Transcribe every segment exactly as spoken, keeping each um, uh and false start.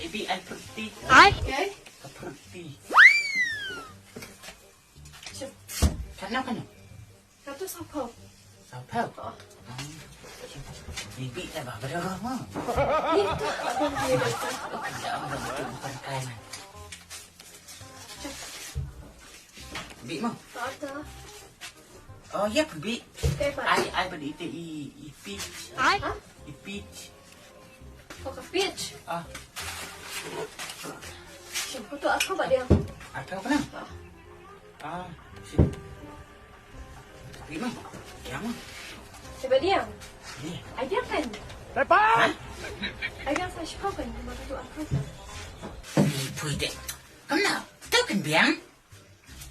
Maybe I pretty. Ai. Okay. I pretty. Sure. Katno, katno? Katno, sawphew. Sawphew? Oh. Maybe ta ba bro mo. Ni ta. Ya, bukan kai man. Bi mo. Ada. Oh, ya, bi. Ai, ai, ba di te i, i peach. Ai? Ha? I peach. Oh, ka peach. Ah. Shin, ko tu apa ba dia? Apa apa na? Ah. Ah, shin. Bi mo. Ya mo. Coba dia. Ni. Ai dia kan. Lepas. Ai dia sa shi kan. Cuma tu apa kan? Pui deh. Kamu nak? Tahu kan biang?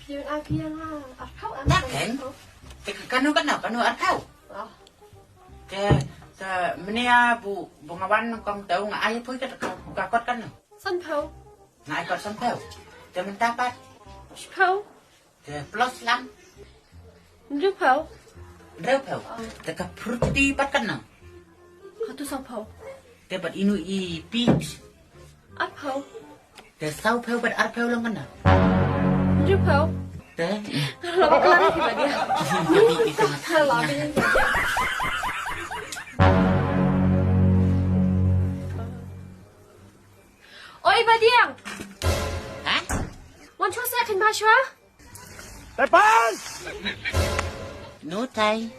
Ïa, ah, ïa, ah, arphew, ah, dak kan? Arphew. Te ka, kano, kano, kano arphew? Ah. Te, te, menia bu, bu nga wan kong tau nga ai poi ka, ka, ka kot kano? Sanphew. Nga ai kot sanphew. Te mynta pat? Shiphew. Te plus lang? Hynriewphew. Hynriewphew. Ah. Te ka fruity pat kano? Katto sawphew. Te bad inu i peach? Arphew. Te sawphew bad arphew long kano? Hynriewphew. Te? Lah ba klar ïa ki ba dia. Tapi itu mata. Lah ba dia. Oi, ba dia. Ha? Wan shuwa seh, kynmaw shuwa. Tepan! No time.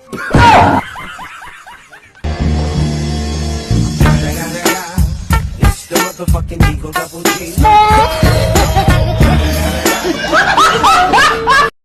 It's the motherfucking Eagle Double G.